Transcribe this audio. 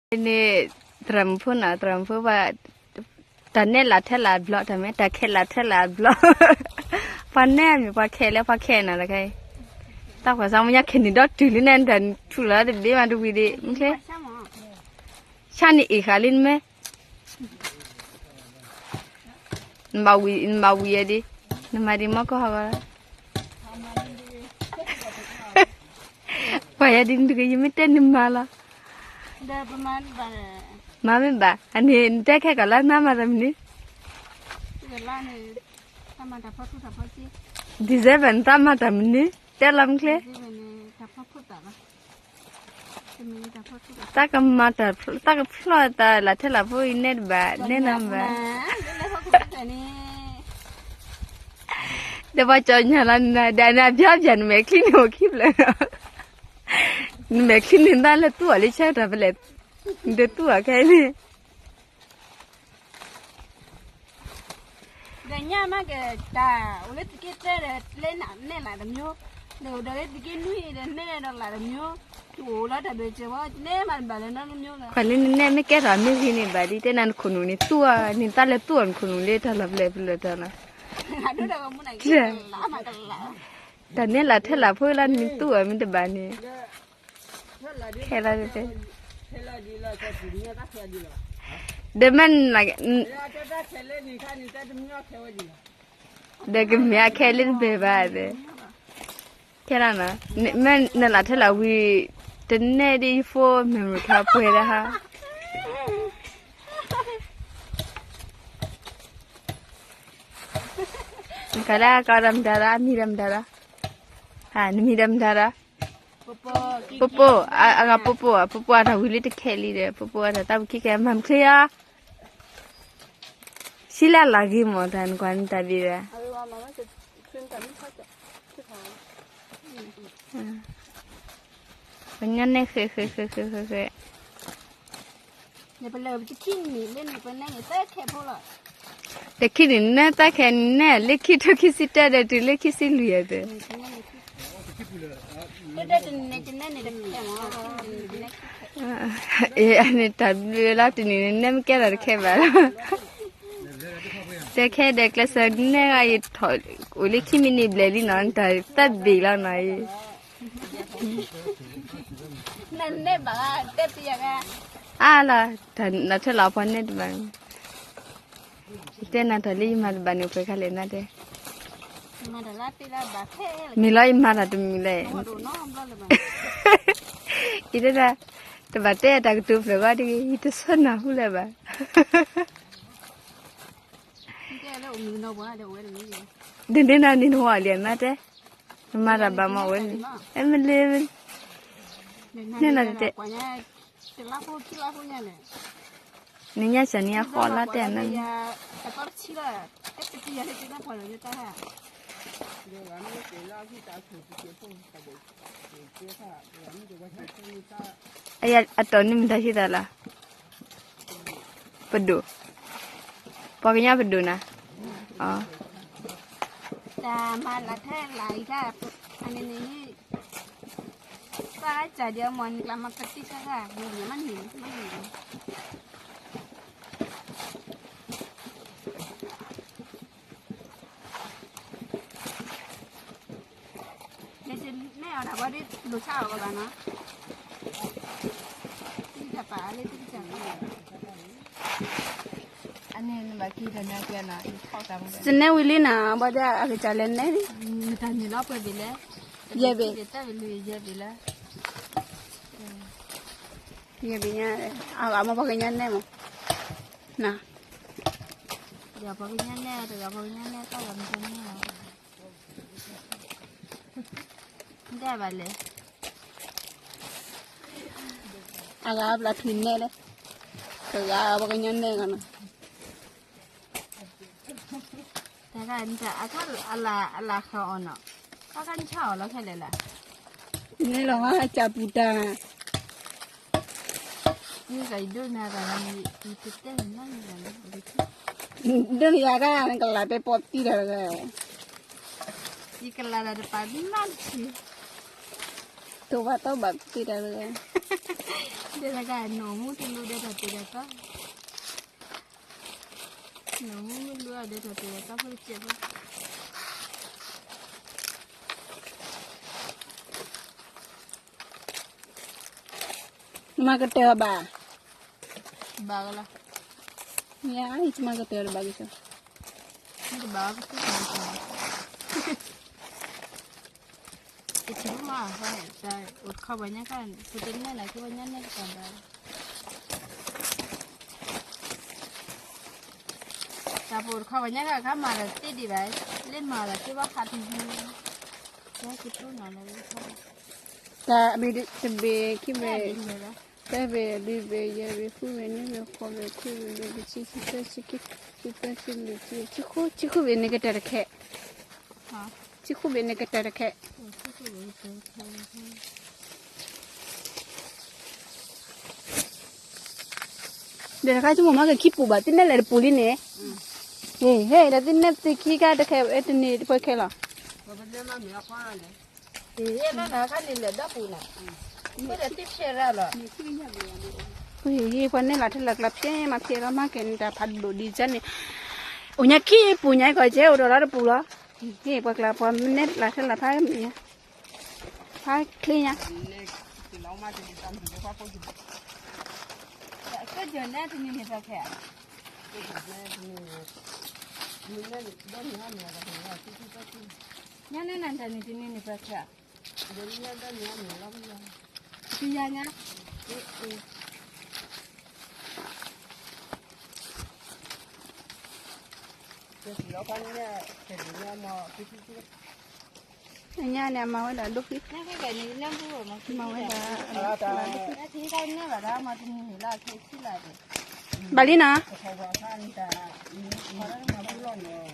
န့ၣ် သရၣ်မုၣ်ဖိနီၤ သရၣ်မုၣ်ဖိ ပှၤ တၢ်နဲၣ်လၢထဲလၢအဘျီ တၢ်မ့ၢ်တၢ်ခဲလၢထဲလၢအဘျီ ပှၤနဲၣ်မ့ၢ်ပှၤခဲလၢပှၤခဲနီၤတခါအံၤ တၢ်ပှၤစၢ်မညါခဲန့ၣ်ဒီးတုၤလံန့ၣ် တၢ်ထူၣ်လီၤတဘ့ၣ်မးတဝံၤဒံး မ့ၢ်ချ့ ဆၣ်န့ၣ်အ့ၣ်ဃာ်လံနမ့ၢ် နဘၣ်ဝံၤ နဘၣ်ဝံၤယဲဒံး နမၤဒံးမီၢ်ကီၢ်ဟီဂီၤလီၤ ပှၤယဲဒံးနတဂ့ၤ ယမ့ၢ်တဲနမၤလီၤ မၤမ့ၢ်ဘၣ် အန့ၣ် နတဲခဲကီးလၢနမၤတၢ်မနုၤ December နတၢ်မၤတၢ်မနုၤ တဲလီၤမ့ၢ်ချ့ တၢ်ကမၤတၢ် တၢ်ကဖျီၣ်တၢ်လၢထဲလၢဖိအံၤနဲၣ်တဘၣ် နဲၣ်နၤဘၣ် ဒီးပှၤကၠီညါလီၤနၤ ဒီးနၤပျီပျီ နမဲာ်ချံန့ၣ်အိၣ်ခံဖျၢၣ် နမဲာ်ချံန့ၣ်သးလၢသူၣ်အီၤလၢဆၢကတီၢ်ဖဲလဲၣ် နတသူၣ်အီၤခဲအံၤန့ၣ် ဒီးညါမးကတၢ် အိၣ်လၢသုးက့တၢဒီး လၢနဲၣ်လးတမျိုး ဒီးအိၣ်ဒီးလၢသုးက့နွံဒီးနဲၣ်ဒီးလးတမျိုး တအိၣ်လီၤတၢ်ဘၣ်စၢၤဝဲ နဲၣ်မးတဘၣ်လၢၤနီတမျိုးလီၤ ခွါလၢနနဲၣ်မ့ၢ်ကဲထီၣ်မ့ၢ်ဂ့ၤန့ၣ်ဘၣ်ဒ်တဲနၤနခိၣ်နူာ်န့ၣ် သူၣ်အီၤန့ၣ်သးလၢသူၣ်အီၤနခိၣ်နူာ်လၢ တၢ်လီၤပျဲၢ်ပျၢၤတၢ်လီၤ တၢ်နဲၣ်လးထဲလးဖိလၢနသူၣ်အီၤမ့ၢ်တဘၣ်န့ၣ် ခဲလၢာ်တဲ ဒီးမ့ၢ် ဒီးကမ့ၢ်အခဲလၢတဘဲၣ်ဘၣ်သ့ၣ် ခဲလၢာ်နီၤ မ့ၢ်နလၢထဲလၢဝံၤ တနဲၣ်ဒ်ယဖိ memory card ပှဲၤလၢဟါ နကလၢအကီဒီးမတၤဒီး အမံၤဒီးမတၤဒီး နမံၤဒီးမတၤဒီး ပိပိ အဂၤပိပိ ပိပိအတၢ်ဝံၤလံတခဲလံဒီး ပိပိအတၢ်သးဝံၤခံခဲ မၤမချ့ဧါ ဆံလၢအလၢ်ဂ့ၤမး တၢ်နကွၢ်နတၢ်ဒံးဒီး ပညါန့ၣ်ဃဲဃဲဃဲဃဲဃဲဃဲ တခံန့ၣ်နဲတၢ်ခဲန့ၣ် လၢခံထိခံဆံတၢဒီးတုၤလၢခံဆံလွံၢ်အသိး အန့ၣ်တၢ်ဘျုးလီၤ တနံၤန့ၣ်နဲမ့ၢ်ကဲထီၣ်တခဲဘၣ်လီၤ တခဲဒီးကျဲးစၢးနဲၣ်ဂ့ၤ ယထီၣ်အိၣ်လၢခံမံးနံးဘျဲၣ်လံနီၤ တၢ်သၢဘ့ၣ်လီၤနီၤအံၤ အါလီၤ တၢ်နထၢလီၤဖီနဲၣ်တဘၣ် ယတဲနၤတၢ်လၢယမၤတဘၣ်န့ၣ် ပှဲၤခါလဲၣ်နတဲ မ့ၢ်လီၤယမၤတၢ်တမုာ်လဲၣ် ယတဲဒၣ် တဘၣ်တဲတၢ်ကတိၤဖျၢၣ်ဂီၢ်တဂ့ၤ ယတဆိနၢ်ဟူလၢၤဘၣ် ဒ်န့ၣ်နၤန့ၣ်နဝၤလံနတဲ နမၤတၢ်ဘၣ်မၤဝဲန့ၣ် အဲမ့ၢ်လၢ န့ၣ်နၤတတဲ နညါစၢ်န့ၣ်အဃီလၢတဲနၤ အတီၢ်န့ၣ်မ့ၢ်တၢ်ဟ့ၣ်သးလၢ ပဒိၣ်, ပှၤကညီပဒိၣ်နၤ, တၢ်မၤလၢထဲလၢအံၤတၢ် အန့ၣ်န့ၣ် သၣ်စၢ်ဒံးအမ့ၢ်နကျါမၤပတံၢ်ဆါခါ မ့ၢ်မ့ၢ် န့ၣ်အီၤတၢ်ဘီဒ်လိာ်ဆါအီၤကဘၣ်နီၤ, တၢ်ပာ်လၢတကစၢ်န့ၣ် အန့ၣ်နဘၣ်က့ၤတၢ်နၤကဲနီၤ, စနဲဝံၤလံနီၤ ဘီဒ်အကစၢ်လဲၤနဲၣ်လံ, နတၢ်န့ၣ်လီၤပှဲၤဘ့ၣ်လဲၣ်, ယဲၢ်ဘ့ၣ်, ယဲၢ်ဘ့ၣ်ညါ, အမ့ၢ်ပှၤကညီနဲၣ်မး, နီၤ, ယပှၤကညီနဲၣ်တဂၤ ပှၤကညီနဲၣ်တၢ်ဂၤမ့ၢ်တန့ၢ်လီၤ, မ့ၢ်တဘၣ်လဲၣ်, အဂၤဘျးထွံၣ်နဲၣ်လၢ, တဂၤပှၤကညီနဲၣ်ဂီၤနီၤ တဂၤအလၢ်ဃီအီၤနီၤ, ဘၣ်ကနဆါအီၤလီၤခဲလၢာ်လၢ, န့ၣ်လီၤမ့ၢ်ကၢ်ပူၤတၢ်, ဒိၣ်န့ၢ်ယၤတၢ် နကလၢ်တဲပိာ်တံၢ်တၢ်တဂၤ, ယကလၢ်တၢ်တပာ်ဘၣ်နီတထံၣ် တိၢ်ဘၣ်တီဘၣ်ပ့ၤတၢ်လၢ, ဒဲတဂၤနီၢ်မူတလူဒဲတၢ်ပ့ၤတၢ်တီ, နီၢ်မူတလူအဒဲတၢ်ပ့ၤတၢ်တီဖိတကဲးဘၣ်. နမၤကတၢၢ်ဘၣ်, ဘၣ်ကလီၤ, မ့ၢ်အါအံၤ မၤကတၢၢ်တဘၣ်ကစီၣ်, မ့ၢ်တဘၣ်ကစီၣ်, တထံၣ်မး, အိၣ်တခီပှၤညါက, ပတနဲၣ်နၤက့ၤပှၤညါနဲၣ်ကတၢၢ်ဘၣ်, တၢ်ပအိၣ်တခီပှၤညါကခါမၤဒီးသ့ဒံးဘၣ်, လၢမၤလီၤက့ၤဘၣ်ဟးတဟူ, ကတူၢ်နၤလီၤ, တၢ်ဘ့ၣ်တဘ့ၣ်ခံဘ့ၣ်, သၢဘ့ၣ်လွံၢ်ဘ့ၣ်ယဲၢ်ဘ့ၣ်ဃုဘ့ၣ် နွံဘ့ၣ်ဃိးဘ့ၣ် ခွံဘ့ၣ်ဘ့ၣ် ဆံဆံသၢ ဆံခံ ဆံသၢ ဆံလွံၢ် ဆံဃု ဆံဃုဘ့ၣ်န့ၣ်ကတၢၢ်တခဲ, ဆံဃုဘ့ၣ်န့ၣ်ကတၢၢ်တခဲ, ဒီးတခါဆိကမိၣ်မၤက့ၤခံပူၤဘၣ် သ့ၣ်နဲၣ်လဲၤတပူၤလံန့ၣ်, ဟ့ၣ် ဒီးသ့ၣ်နဲၣ်သ့ခံကတၢၢ်တခဲ တနံၤတပှဲၤခဲလီၤ. ဟ့ၣ် ပှၤနဲၣ်လီၤထဲလၢ်ကျါဖဲမၤဖဲလီၤ မၤက့ၤန့ၣ်တၢ်ဖးဒိၣ်ဒံးကန့ၣ်, အိၣ်ညါခံပူၤညါကီး ကဲအိၣ်ဒီးလီၤတပူၤလီၤ. ဟ့ၣ် ပှၤကျါ ပှၤနဲၣ်လီၤထဲလၢ်ဖးမံၤညါ, ဖးချ့ညါ, ကၢၢ်ကၢၢ်န့ၣ်တနံၤန့ၣ်ပှဲၤခဲ, ညါန့ၣ်နၤတနံၤတနံၤန့ၣ်ပှဲၤခဲ, ကယၤညါ, ညါန့ၣ်အမၤဝဲဒၣ်ဒိၣ်ခံ, မၤဝဲဒၣ်, ဘၣ်လံနီၤ, ဘၣ်လံနီၤ.